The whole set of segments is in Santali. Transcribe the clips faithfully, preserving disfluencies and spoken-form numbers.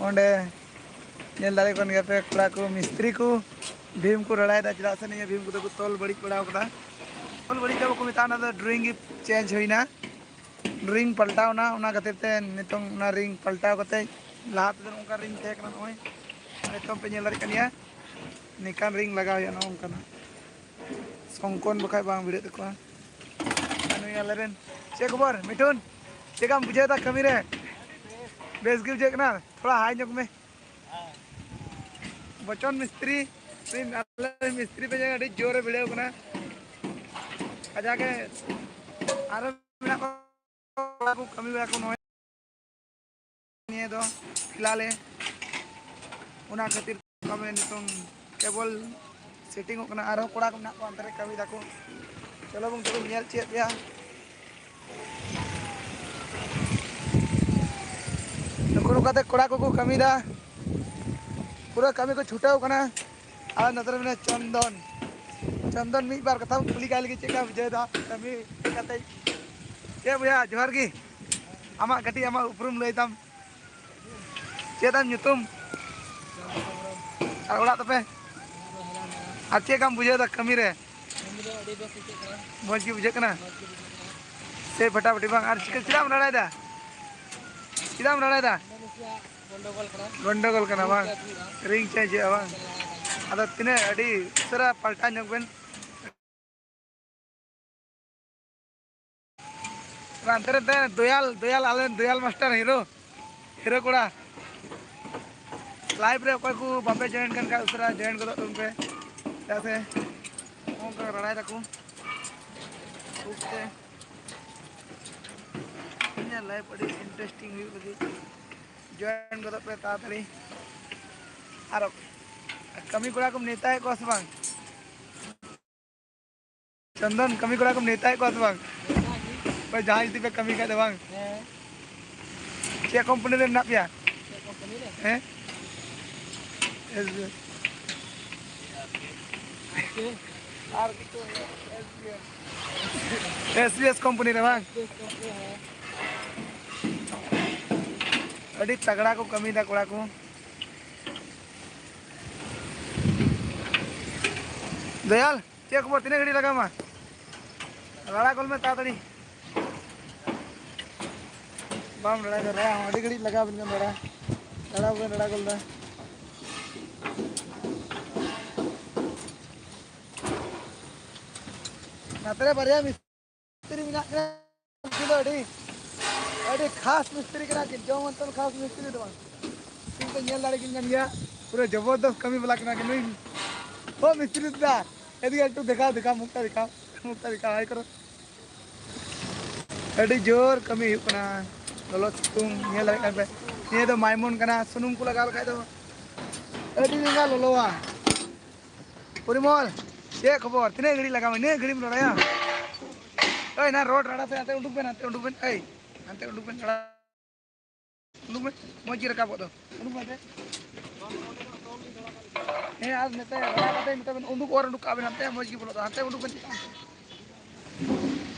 ᱚᱸᱰᱮ ᱧᱮᱞ ᱫᱟᱲᱮ ᱠᱟᱱ ᱜᱮᱭᱟ ᱯᱮ, ᱠᱚᱲᱟ ᱠᱚ ᱢᱤᱥᱛᱨᱤ ᱠᱚ ᱵᱷᱤᱢ ᱠᱚ ᱨᱟᱲᱟᱭᱮᱫᱟ, ᱪᱮᱫᱟᱜ ᱥᱮ ᱱᱤᱭᱟᱹ ᱵᱷᱤᱢ ᱠᱚᱫᱚ ᱠᱚ ᱛᱚᱞ ᱵᱟᱹᱲᱤᱡ ᱵᱟᱲᱟᱣ ᱠᱟᱫᱟ᱾ ᱛᱚᱞ ᱵᱟᱹᱲᱤᱡ ᱫᱚ ᱵᱟᱠᱚ ᱢᱮᱛᱟᱜᱼᱟ, ᱚᱱᱟ ᱫᱚ ᱰᱨᱚᱭᱤᱝ ᱜᱮ ᱪᱮᱧᱡᱽ ᱦᱩᱭᱱᱟ, ᱰᱨᱚᱭᱤᱝ ᱯᱟᱞᱴᱟᱣ ᱮᱱᱟ, ᱚᱱᱟ ᱠᱷᱟᱹᱛᱤᱨ ᱛᱮ ᱱᱤᱛᱚᱝ ᱚᱱᱟ ᱨᱤᱝ ᱯᱟᱞᱴᱟᱣ ᱠᱟᱛᱮ, ᱞᱟᱦᱟ ᱛᱮᱫᱚ ᱱᱚᱝᱠᱟ ᱨᱤᱝ ᱛᱟᱦᱮᱸ ᱠᱟᱱᱟ, ᱱᱚᱜᱼᱚᱭ ᱱᱤᱛᱚᱝ ᱯᱮ ᱧᱮᱞ ᱫᱟᱲᱮᱭᱟᱜ ᱠᱟᱱ ᱜᱮᱭᱟ, ᱱᱤᱝᱠᱟᱱ ᱨᱤᱝ ᱞᱟᱜᱟᱣ ᱦᱩᱭᱩᱜᱼᱟ, ᱱᱚᱜᱼᱚ ᱱᱚᱝᱠᱟᱱᱟᱜ ᱥᱚᱝᱠᱚᱱ ᱵᱟᱠᱷᱟᱡ ᱵᱟᱝ ᱵᱷᱤᱲᱟᱹᱜ ᱛᱟᱠᱚᱣᱟ᱾ ᱟᱨ ᱱᱩᱭ ᱟᱞᱮᱨᱮᱱ, ᱪᱮᱫ ᱠᱷᱚᱵᱚᱨ ᱢᱤᱴᱷᱩᱱ? ᱪᱮᱫ ᱞᱮᱠᱟᱢ ᱵᱩᱡᱷᱟᱹᱣ ᱮᱫᱟ ᱠᱟᱹᱢᱤ ᱨᱮ? ᱵᱮᱥ ᱜᱮ ᱵᱩᱡᱷᱟᱹᱜ ᱠᱟᱱᱟ? ᱛᱷᱚᱲᱟ ᱦᱟᱭ ᱧᱚᱜ ᱢᱮ᱾ ᱵᱚᱪᱚᱱ ᱢᱤᱥᱛᱨᱤ, ᱟᱞᱮ ᱢᱤᱥᱛᱨᱤ ᱯᱮ ᱧᱮᱞ, ᱟᱹᱰᱤ ᱡᱳᱨᱮ ᱵᱷᱤᱲᱟᱹᱣ ᱠᱟᱱᱟ᱾ ᱠᱟᱡᱟᱠ ᱮ ᱟᱨᱚ ᱢᱮᱱᱟᱜ ᱠᱚᱣᱟ ᱠᱚ ᱠᱟᱹᱢᱤ ᱵᱟᱲᱟ ᱠᱚ ᱱᱚᱜᱼᱚᱭ᱾ ᱱᱤᱭᱟᱹ ᱫᱚ ᱯᱷᱤᱞᱦᱟᱞᱮ ᱚᱱᱟ ᱠᱷᱟᱹᱛᱤᱨ ᱠᱟᱹᱢᱤ ᱱᱤᱛᱚᱝ ᱠᱮᱵᱚᱞ ᱥᱮᱴᱤᱝᱚᱜ ᱠᱟᱱᱟ᱾ ᱟᱨᱦᱚᱸ ᱠᱚᱲᱟ ᱠᱚ ᱢᱮᱱᱟᱜ ᱠᱚᱣᱟ ᱚᱱᱛᱮ ᱨᱮ ᱠᱟᱹᱢᱤ ᱫᱟᱠᱚ᱾ ᱪᱚᱞᱚ ᱵᱚᱱ ᱛᱚᱵᱮ ᱧᱮᱞ ᱪᱮᱫ ᱯᱮᱭᱟ᱾ ᱱᱩᱠᱩ ᱱᱚᱝᱠᱟᱛᱮ ᱠᱚᱲᱟ ᱠᱚᱠᱚ ᱠᱟᱹᱢᱤᱭᱮᱫᱟ, ᱯᱩᱨᱟᱹ ᱠᱟᱹᱢᱤ ᱠᱚ ᱪᱷᱩᱴᱟᱹᱣ ᱠᱟᱱᱟ᱾ ᱟᱨ ᱱᱚᱛᱮ ᱨᱮ ᱢᱮᱱᱟᱭᱟ ᱪᱚᱱᱫᱚᱱ᱾ ᱪᱚᱱᱫᱚᱱ, ᱢᱤᱫ ᱵᱟᱨ ᱠᱟᱛᱷᱟᱢ ᱠᱩᱞᱤ ᱠᱟᱭ ᱞᱮᱜᱮ, ᱪᱮᱫ ᱞᱮᱠᱟ ᱵᱩᱡᱷᱟᱹᱣ ᱮᱫᱟ ᱠᱟᱹᱢᱤ ᱠᱟᱛᱮ? ᱪᱮᱫ ᱵᱚᱭᱦᱟ, ᱡᱚᱦᱟᱨ ᱜᱮ᱾ ᱟᱢᱟᱜ ᱠᱟᱹᱴᱤᱡ ᱟᱢᱟᱜ ᱩᱯᱨᱩᱢ ᱞᱟᱹᱭ ᱛᱟᱢ᱾ ᱪᱮᱫ ᱛᱟᱢ ᱧᱩᱛᱩᱢ? ᱟᱨ ᱚᱲᱟᱜ ᱛᱟᱯᱮ? ᱟᱨ ᱪᱮᱫ ᱞᱮᱠᱟᱢ ᱵᱩᱡᱷᱟᱹᱣ ᱮᱫᱟ ᱠᱟᱹᱢᱤ ᱨᱮ? ᱢᱚᱡᱽ ᱜᱮ ᱵᱩᱡᱷᱟᱹᱜ ᱠᱟᱱᱟ? ᱥᱮ ᱯᱷᱟᱴᱟᱯᱷᱟᱴᱤ ᱵᱟᱝ? ᱟᱨ ᱪᱤᱠᱟᱹ, ᱪᱮᱫᱟᱜ ᱮᱢ ᱨᱟᱲᱟᱭᱮᱫᱟ? ᱪᱮᱫᱟᱜ ᱮᱢ ᱨᱟᱲᱟᱭᱮᱫᱟ? ᱜᱚᱱᱰᱚᱜᱳᱞ ᱠᱟᱱᱟ ᱵᱟᱝ? ᱨᱤᱝ ᱪᱮᱧᱡᱽ ᱦᱩᱭᱩᱜᱼᱟ ᱵᱟᱝ? ᱟᱫᱚ ᱛᱤᱱᱟᱹᱜ ᱟᱹᱰᱤ ᱩᱥᱟᱹᱨᱟ ᱯᱟᱞᱴᱟᱣ ᱧᱚᱜ ᱵᱮᱱ᱾ ᱦᱟᱱᱛᱮ ᱨᱮ ᱫᱚᱭᱟᱞ, ᱫᱚᱭᱟᱞ, ᱟᱞᱮ ᱫᱚᱭᱟᱞ ᱢᱟᱥᱴᱟᱨ ᱦᱤᱨᱳ, ᱦᱤᱨᱳ ᱠᱚᱲᱟ᱾ ᱞᱟᱭᱤᱵᱷ ᱨᱮ ᱚᱠᱚᱭ ᱠᱚ ᱵᱟᱯᱮ ᱡᱚᱭᱮᱱ ᱠᱟᱱ ᱠᱷᱟᱡ, ᱩᱥᱟᱹᱨᱟ ᱡᱚᱭᱮᱱ ᱜᱚᱫᱚᱜ ᱛᱟᱵᱚᱱ ᱯᱮ, ᱪᱮᱫᱟᱜ ᱥᱮ ᱱᱚᱜᱼᱚ ᱱᱚᱝᱠᱟ ᱨᱟᱲᱟᱭ ᱫᱟᱠᱚ ᱠᱷᱩᱵ ᱛᱮ᱾ ᱤᱧᱟᱹᱜ ᱞᱟᱭᱤᱵᱷ ᱟᱹᱰᱤ ᱤᱱᱴᱟᱨᱮᱥᱴᱤᱝ ᱦᱩᱭᱩᱜ ᱞᱟᱹᱜᱤᱫ ᱡᱚᱭᱮᱱ ᱜᱚᱫᱚᱜ ᱯᱮ ᱛᱟᱲᱟᱛᱟᱲᱤ᱾ ᱟᱨ ᱠᱟᱹᱢᱤ ᱠᱚᱲᱟ ᱠᱚᱢ ᱱᱮᱣᱛᱟᱭᱮᱫ ᱠᱚᱣᱟ ᱥᱮ ᱵᱟᱝ? ᱪᱚᱱᱫᱚᱱ, ᱠᱟᱹᱢᱤ ᱠᱚᱲᱟ ᱠᱚᱢ ᱱᱮᱣᱛᱟᱭᱮᱫ ᱠᱚᱣᱟ ᱥᱮ ᱵᱟᱝ? ᱦᱳᱭ, ᱡᱟᱦᱟᱸᱭ ᱡᱩᱫᱤ ᱯᱮ ᱠᱟᱹᱢᱤ ᱠᱷᱟᱡ ᱫᱚ ᱵᱟᱝ? ᱦᱮᱸ᱾ ᱪᱮᱫ ᱠᱳᱢᱯᱟᱱᱤ ᱨᱮ ᱢᱮᱱᱟᱜ ᱯᱮᱭᱟ? ᱪᱮᱫ ᱠᱳᱢᱯᱟᱱᱤ ᱨᱮ? ᱦᱮᱸ? S B S. ᱟᱨ ᱠᱤᱪᱷᱩ S B S. S B S company ᱨᱮ ᱵᱟᱝ? ᱮᱥ ᱵᱤ ᱮᱥ ᱠᱳᱢᱯᱟᱱᱤ, ᱦᱮᱸ᱾ ᱟᱹᱰᱤ ᱛᱟᱜᱲᱟ ᱠᱚ ᱠᱟᱹᱢᱤᱭᱮᱫᱟ ᱠᱚᱲᱟ ᱠᱚ᱾ ᱫᱚᱭᱟᱞ, ᱪᱮᱫ ᱠᱷᱚᱵᱚᱨ? ᱛᱤᱱᱟᱹᱜ ᱜᱷᱟᱹᱲᱤᱡ ᱞᱟᱜᱟᱣ ᱢᱟ? ᱨᱟᱲᱟ ᱜᱚᱞ ᱢᱮ ᱛᱟᱲᱟᱛᱟᱲᱤ᱾ ᱵᱟᱢ ᱨᱟᱲᱟᱭᱮᱫᱟ, ᱨᱟᱲᱟ ᱦᱚᱸ ᱟᱹᱰᱤ ᱜᱷᱟᱹᱲᱤᱡ ᱞᱟᱜᱟᱣ ᱵᱮᱱ ᱠᱟᱱᱟ ᱨᱟᱲᱟ᱾ ᱨᱟᱲᱟ ᱵᱮᱱ ᱨᱟᱲᱟ ᱜᱚᱞ ᱫᱟ᱾ ᱱᱟᱛᱮ ᱨᱮ ᱵᱟᱨᱭᱟ ᱢᱤᱥ- ᱢᱤᱥᱛᱨᱤ ᱢᱮᱱᱟᱜ ᱠᱤᱱᱟ, ᱩᱱᱠᱤᱱ ᱫᱚ ᱟᱹᱰᱤ, ᱟᱹᱰᱤ ᱠᱷᱟᱥ ᱢᱤᱥᱛᱨᱤ ᱠᱟᱱᱟ ᱠᱤᱱ, ᱡᱚᱢ ᱩᱛᱟᱹᱨ ᱠᱷᱟᱥ ᱢᱤᱥᱛᱨᱤ ᱫᱚ ᱵᱟᱝ᱾ ᱩᱱᱠᱤᱱ ᱫᱚ ᱧᱮᱞ ᱫᱟᱲᱮ ᱠᱤᱱ ᱠᱟᱱ ᱜᱮᱭᱟ, ᱯᱩᱨᱟᱹ ᱡᱚᱵᱚᱨᱫᱚᱥ ᱠᱟᱹᱢᱤ ᱵᱟᱞᱟ ᱠᱟᱱᱟ ᱠᱤᱱ᱾ ᱱᱩᱭ, ᱦᱳ ᱢᱤᱥᱛᱨᱤ ᱫᱟ, ᱮᱫᱤ ᱮᱠᱴᱩ ᱫᱮᱠᱷᱟᱣ, ᱫᱮᱠᱷᱟᱣ, ᱢᱩᱠᱷᱴᱟ ᱫᱮᱠᱷᱟᱣ, ᱢᱩᱠᱷᱴᱟ ᱫᱮᱠᱷᱟᱣ, ᱦᱟᱭ ᱠᱚᱨᱚ᱾ ᱟᱹᱰᱤ ᱡᱳᱨ ᱠᱟᱹᱢᱤ ᱦᱩᱭᱩᱜ ᱠᱟᱱᱟ, ᱞᱚᱞᱚ ᱥᱤᱛᱩᱝ ᱧᱮᱞ ᱫᱟᱲᱮᱭᱟᱜ ᱠᱟᱱ ᱯᱮ᱾ ᱱᱤᱭᱟᱹ ᱫᱚ ᱢᱟᱭᱢᱚᱱ ᱠᱟᱱᱟ, ᱥᱩᱱᱩᱢ ᱠᱚ ᱞᱟᱜᱟᱣ ᱞᱮᱠᱷᱟᱡ ᱫᱚ ᱟᱹᱰᱤ ᱞᱮᱸᱜᱟ ᱞᱚᱞᱚᱣᱟ᱾ ᱯᱚᱨᱤᱢᱚᱞ, ᱪᱮᱫ ᱠᱷᱚᱵᱚᱨ? ᱛᱤᱱᱟᱹᱜ ᱜᱷᱟᱹᱲᱤᱡ ᱞᱟᱜᱟᱣ ᱢᱮ? ᱤᱱᱟᱹᱜ ᱜᱷᱟᱹᱲᱤᱡ ᱮᱢ ᱨᱚᱲᱟᱭᱟ? ᱳᱭ, ᱚᱱᱟ ᱨᱳᱰ ᱨᱟᱲᱟ ᱥᱮᱫ ᱦᱟᱱᱛᱮ ᱩᱰᱩᱠ ᱵᱮᱱ, ᱦᱟᱱᱛᱮ ᱩᱰᱩᱠ ᱵᱮᱱ, ᱮᱭ, ᱦᱟᱱᱛᱮ ᱩᱰᱩᱠ ᱵᱮᱱ, ᱨᱟᱲᱟ ᱩᱰᱩᱠ ᱵᱮᱱ, ᱢᱚᱡᱽ ᱜᱮ ᱨᱟᱠᱟᱵᱚᱜ ᱫᱚ, ᱩᱰᱩᱠ ᱵᱮᱱ ᱦᱟᱱᱛᱮ᱾ ᱦᱮᱸ, ᱟᱨ ᱱᱚᱛᱮ ᱨᱟᱲᱟ ᱠᱟᱛᱮ ᱢᱮᱛᱟ ᱵᱮᱱ ᱩᱰᱩᱠ, ᱚᱨ ᱩᱰᱩᱠ ᱠᱟᱜ ᱵᱮᱱ ᱦᱟᱱᱛᱮ, ᱢᱚᱡᱽ ᱜᱮ ᱵᱚᱞᱚᱜ ᱫᱚ, ᱦᱟᱱᱛᱮ ᱩᱰᱩᱠ ᱵᱮᱱ ᱪᱮᱛᱟᱱ ᱥᱮᱫ᱾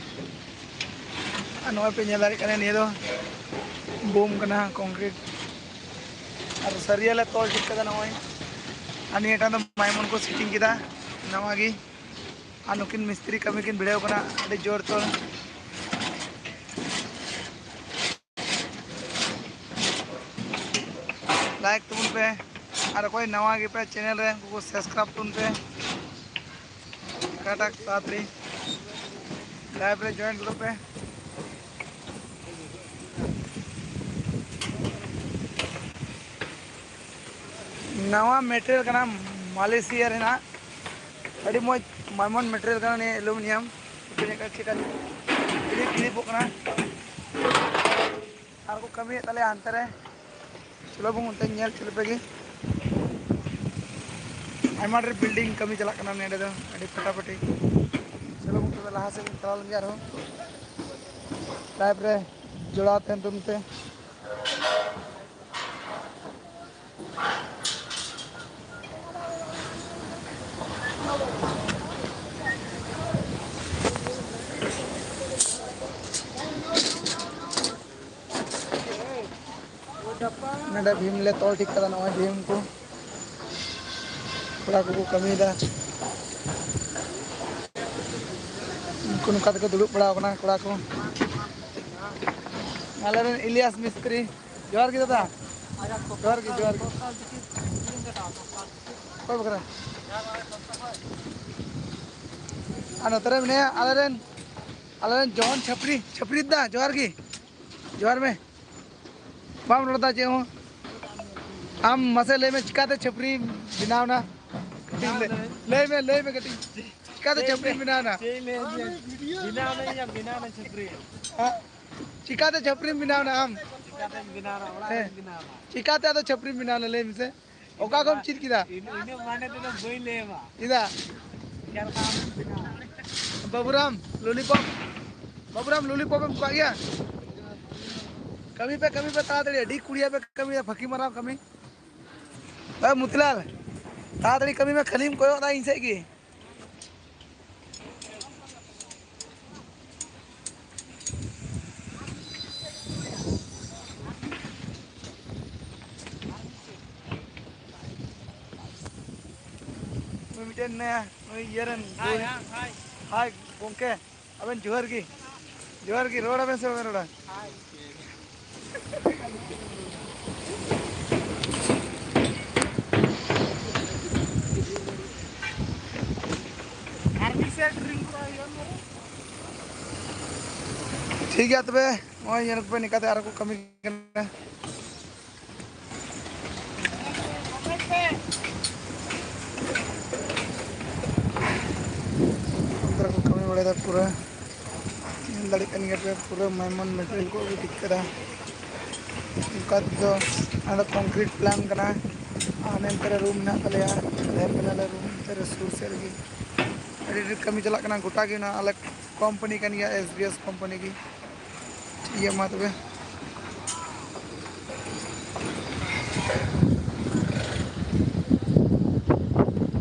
ᱟᱨ ᱱᱚᱜᱼᱚᱭ ᱯᱮ ᱧᱮᱞ ᱫᱟᱲᱮᱭᱟᱜ ᱠᱟᱱᱟ, ᱱᱤᱭᱟᱹ ᱫᱚ ᱵᱳᱢ ᱠᱟᱱᱟ, ᱠᱚᱝᱠᱨᱤᱴ᱾ ᱟᱨ ᱥᱟᱹᱨᱤᱭᱟᱹ ᱞᱮ ᱛᱚᱞ ᱴᱷᱤᱠ ᱠᱟᱫᱟ ᱱᱚᱜᱼᱚᱭ᱾ ᱟᱨ ᱱᱤᱭᱟᱹᱴᱟᱜ ᱫᱚ ᱢᱟᱭᱢᱚᱱ ᱠᱚ ᱥᱮᱴᱤᱝ ᱠᱮᱫᱟ ᱱᱟᱣᱟ ᱜᱮ᱾ ᱟᱨ ᱱᱩᱠᱤᱱ ᱢᱤᱥᱛᱨᱤ ᱠᱟᱹᱢᱤ ᱠᱤᱱ ᱵᱷᱤᱲᱟᱹᱣ ᱠᱟᱱᱟ ᱟᱹᱰᱤ ᱡᱳᱨ ᱛᱚᱞ᱾ ᱞᱟᱭᱤᱠ ᱛᱟᱵᱚᱱ ᱯᱮ, ᱟᱨ ᱚᱠᱚᱭ ᱱᱟᱣᱟ ᱜᱮᱯᱮ ᱪᱮᱱᱮᱞ ᱨᱮ, ᱩᱱᱠᱩ ᱠᱚ ᱥᱟᱵᱥᱠᱨᱟᱭᱤᱵ ᱛᱟᱵᱚᱱ ᱯᱮ᱾ ᱚᱠᱟᱴᱟᱜ ᱛᱟᱲᱟᱛᱟᱲᱤ ᱞᱟᱭᱤᱵᱷ ᱨᱮ ᱡᱚᱭᱮᱱ ᱜᱚᱫᱚᱜ ᱯᱮ᱾ ᱱᱟᱣᱟ ᱢᱮᱴᱮᱨᱤᱭᱟᱞ ᱠᱟᱱᱟ ᱢᱟᱞয়েশিয়া ᱨᱮᱱᱟᱜ, ᱟᱹᱰᱤ ᱢᱚᱡᱽ ᱢᱟᱭᱢᱚᱱ ᱢᱮᱴᱮᱨᱤᱭᱟᱞ ᱠᱟᱱᱟ ᱱᱤᱭᱟᱹ ᱮᱞᱩᱢᱤᱱᱤᱭᱟᱢ᱾ ᱪᱮᱫ ᱞᱮᱠᱟ ᱠᱞᱤᱯ ᱠᱞᱤᱯᱚᱜ ᱠᱟᱱᱟ᱾ ᱟᱨ ᱠᱚ ᱠᱟᱹᱢᱤᱭᱮᱫ ᱛᱟᱞᱮᱭᱟ ᱦᱟᱱᱛᱮ ᱨᱮ᱾ ᱪᱚᱞᱚ ᱵᱚᱱ ᱚᱱᱛᱮ ᱧᱮᱞ ᱦᱚᱪᱚ ᱞᱮᱯᱮ ᱜᱮ᱾ ᱟᱭᱢᱟ ᱰᱷᱮᱨ ᱵᱤᱞᱰᱤᱝ ᱠᱟᱹᱢᱤ ᱪᱟᱞᱟᱜ ᱠᱟᱱᱟ ᱱᱚᱸᱰᱮ ᱫᱚ, ᱟᱹᱰᱤ ᱯᱷᱟᱴᱟᱯᱷᱟᱴᱤ᱾ ᱪᱚᱞᱚ ᱵᱚᱱ ᱛᱚᱵᱮ ᱞᱟᱦᱟ ᱥᱮᱫ ᱵᱚᱱ ᱪᱟᱞᱟᱣ ᱞᱮᱱ ᱜᱮ ᱟᱨᱦᱚᱸ᱾ ᱞᱟᱭᱤᱵᱷ ᱨᱮ ᱡᱚᱲᱟᱣ ᱛᱟᱦᱮᱱ ᱛᱟᱵᱚᱱ ᱯᱮ᱾ ᱱᱚᱰᱮ ᱵᱷᱤᱢ ᱞᱮ ᱛᱚᱞ ᱴᱷᱤᱠ ᱠᱟᱫᱟ, ᱱᱚᱜᱼᱚᱭ ᱵᱷᱤᱢ ᱠᱚ ᱠᱚᱲᱟ ᱠᱚᱠᱚ ᱠᱟᱹᱢᱤᱭᱮᱫᱟ᱾ ᱩᱱᱠᱩ ᱱᱚᱝᱠᱟ ᱛᱮᱠᱚ ᱫᱩᱲᱩᱵ ᱵᱟᱲᱟ ᱟᱠᱟᱱᱟ ᱠᱚᱲᱟ ᱠᱚ᱾ ᱟᱞᱮᱨᱮᱱ ᱤᱞᱤᱭᱟᱥ ᱢᱤᱥᱛᱨᱤ, ᱡᱚᱦᱟᱨ ᱜᱮ ᱫᱟᱫᱟ, ᱡᱚᱦᱟᱨ ᱜᱮ, ᱡᱚᱦᱟᱨ ᱜᱮ᱾ ᱚᱠᱚᱭ ᱵᱟᱠᱷᱨᱟ? ᱟᱨ ᱱᱚᱛᱮ ᱨᱮ ᱢᱮᱱᱟᱭᱟ ᱟᱞᱮᱨᱮᱱ, ᱟᱞᱮᱨᱮᱱ ᱡᱚᱦᱚᱱ ᱪᱷᱟᱯᱨᱤ, ᱪᱷᱟᱯᱨᱤ ᱫᱟ, ᱡᱚᱦᱟᱨ ᱜᱮ, ᱡᱚᱦᱟᱨ ᱢᱮ᱾ ᱵᱟᱢ ᱨᱚᱲ ᱮᱫᱟ ᱪᱮᱫ ᱦᱚᱸ᱾ ᱟᱢ ᱢᱟᱥᱮ ᱞᱟᱹᱭ ᱢᱮ, ᱪᱤᱠᱟᱛᱮ ᱪᱷᱟᱹᱯᱨᱤ ᱵᱮᱱᱟᱣ ᱮᱱᱟ? ᱠᱟᱹᱴᱤᱡ ᱞᱟᱹᱭ, ᱞᱟᱹᱭ ᱢᱮ, ᱞᱟᱹᱭ ᱢᱮ ᱠᱟᱹᱴᱤᱡ, ᱪᱤᱠᱟᱛᱮ ᱪᱷᱟᱹᱯᱨᱤ ᱵᱮᱱᱟᱣ ᱮᱱᱟ? ᱪᱮᱫ ᱤᱧ ᱞᱟᱹᱭᱟ? ᱵᱮᱱᱟᱣ ᱮᱱᱟ, ᱵᱮᱱᱟᱣ ᱮᱱᱟ ᱪᱷᱟᱹᱯᱨᱤ᱾ ᱦᱮᱸ? ᱪᱤᱠᱟᱛᱮ ᱪᱷᱟᱹᱯᱨᱤᱢ ᱵᱮᱱᱟᱣ ᱮᱱᱟ ᱟᱢ? ᱪᱤᱠᱟᱛᱮᱧ ᱵᱮᱱᱟᱣ ᱮᱱᱟ? ᱚᱲᱟᱜ ᱦᱮᱸ᱾ ᱨᱮᱧ ᱵᱮᱱᱟᱣ ᱮᱱᱟ᱾ ᱪᱤᱠᱟᱛᱮ ᱟᱫᱚ ᱪᱷᱟᱹᱯᱨᱤᱢ ᱵᱮᱱᱟᱣ ᱮᱱᱟ, ᱞᱟᱹᱭ ᱢᱮᱥᱮ? ᱚᱠᱟ ᱠᱷᱚᱱ ᱪᱮᱫ ᱠᱮᱫᱟ? ᱤᱱᱟᱹ, ᱤᱱᱟᱹ ᱢᱟᱱᱮ ᱛᱮᱫᱚ ᱵᱟᱹᱧ ᱞᱟᱹᱭ ᱟᱢᱟ᱾ ᱪᱮᱫᱟᱜ? ᱪᱮᱫ ᱞᱮᱠᱟ ᱟᱢᱮᱢ ᱵᱮᱱᱟᱣᱟ? ᱵᱟᱹᱵᱩᱨᱟᱢ, ᱞᱚᱞᱤᱯᱚᱯ᱾ ᱵᱟᱹᱵᱩᱨᱟᱢ, ᱞᱚᱞᱤᱯᱚᱯ ᱮᱢ ᱠᱚᱣᱟᱜ ᱜᱮᱭᱟ? ᱠᱟᱹᱢᱤ ᱯᱮ, ᱠᱟᱹᱢᱤ ᱯᱮ ᱛᱟᱲᱟᱛᱟᱲᱤ, ᱟᱹᱰᱤ ᱠᱩᱲᱤᱭᱟ ᱯᱮ ᱠᱟᱹᱢᱤᱭᱟ, ᱯᱷᱟᱹᱠᱤ ᱢᱟᱨᱟᱣ ᱠᱟᱹᱢᱤ᱾ ᱮ ᱢᱩᱛᱤᱞᱟᱞ, ᱛᱟᱲᱟᱛᱟᱲᱤ ᱠᱟᱹᱢᱤ ᱢᱮ, ᱠᱷᱟᱹᱞᱤᱢ ᱠᱚᱭᱚᱜ ᱫᱟ ᱤᱧ ᱥᱮᱫ ᱜᱮ᱾ ᱱᱩᱭ ᱢᱤᱫᱴᱮᱱ ᱢᱮᱱᱟᱭᱟ, ᱱᱩᱭ ᱤᱭᱟᱹ ᱨᱮᱱ᱾ ᱦᱟᱭ, ᱦᱟᱭ, ᱦᱟᱭ᱾ ᱦᱟᱭ, ᱜᱚᱝᱠᱮ᱾ ᱟᱵᱮᱱ ᱡᱚᱦᱟᱨ ᱜᱮ᱾ ᱡᱚᱦᱟᱨ ᱜᱮ, ᱨᱚᱲ ᱟᱵᱮᱱ ᱥᱮ ᱵᱟᱵᱮᱱ ᱨᱚᱲᱟ? ᱟᱨ ᱢᱤᱫ ᱥᱮᱴ ᱨᱤᱝ ᱠᱚᱨᱟᱣ ᱦᱩᱭᱩᱜᱼᱟ ᱱᱚᱣᱟ ᱨᱮ᱾ ᱴᱷᱤᱠ ᱜᱮᱭᱟ ᱛᱚᱵᱮ, ᱱᱚᱜᱼᱚᱭ ᱧᱮᱞ ᱠᱚᱯᱮ ᱱᱤᱝᱠᱟᱛᱮ ᱟᱨᱚ ᱠᱚ ᱠᱟᱹᱢᱤ ᱠᱟᱱᱟ᱾ ᱚᱱᱛᱮ ᱨᱮᱠᱚ ᱠᱟᱹᱢᱤ ᱵᱟᱲᱟᱭᱮᱫᱟ ᱯᱩᱨᱟᱹ᱾ ᱧᱮᱞ ᱫᱟᱲᱮᱭᱟᱜ ᱠᱟᱱ ᱜᱮᱭᱟ ᱯᱮ, ᱯᱩᱨᱟᱹ ᱢᱟᱭᱢᱚᱱ ᱢᱮᱴᱮᱨᱤᱭᱟᱞ ᱠᱚ ᱟᱹᱜᱩ ᱴᱷᱤᱠ ᱠᱟᱫᱟ᱾ ᱚᱱᱠᱟ ᱛᱮᱫᱚ ᱚᱸᱰᱮ ᱠᱚᱝᱠᱨᱤᱴ ᱯᱞᱟᱱ ᱠᱟᱱᱟ᱾ ᱟᱨ ᱱᱚᱱᱛᱮ ᱨᱮ ᱨᱩᱢ ᱢᱮᱱᱟᱜ ᱛᱟᱞᱮᱭᱟ, ᱰᱷᱮᱨ ᱠᱟᱱᱟᱞᱮ ᱨᱩᱢ ᱱᱚᱛᱮ ᱨᱮ ᱥᱩᱨ ᱥᱮᱫ ᱨᱮᱜᱮ᱾ ᱟᱹᱰᱤ ᱰᱷᱮᱨ ᱠᱟᱹᱢᱤ ᱪᱟᱞᱟᱜ ᱠᱟᱱᱟ, ᱜᱚᱴᱟ ᱜᱮ ᱱᱚᱣᱟ ᱟᱞᱮ ᱠᱳᱢᱯᱟᱱᱤ ᱠᱟᱱ ᱜᱮᱭᱟ, ᱮᱥ ᱵᱤ ᱮᱥ ᱠᱳᱢᱯᱟᱱᱤ ᱜᱮ᱾ ᱴᱷᱤᱠ ᱜᱮᱭᱟ, ᱢᱟ ᱛᱚᱵᱮ᱾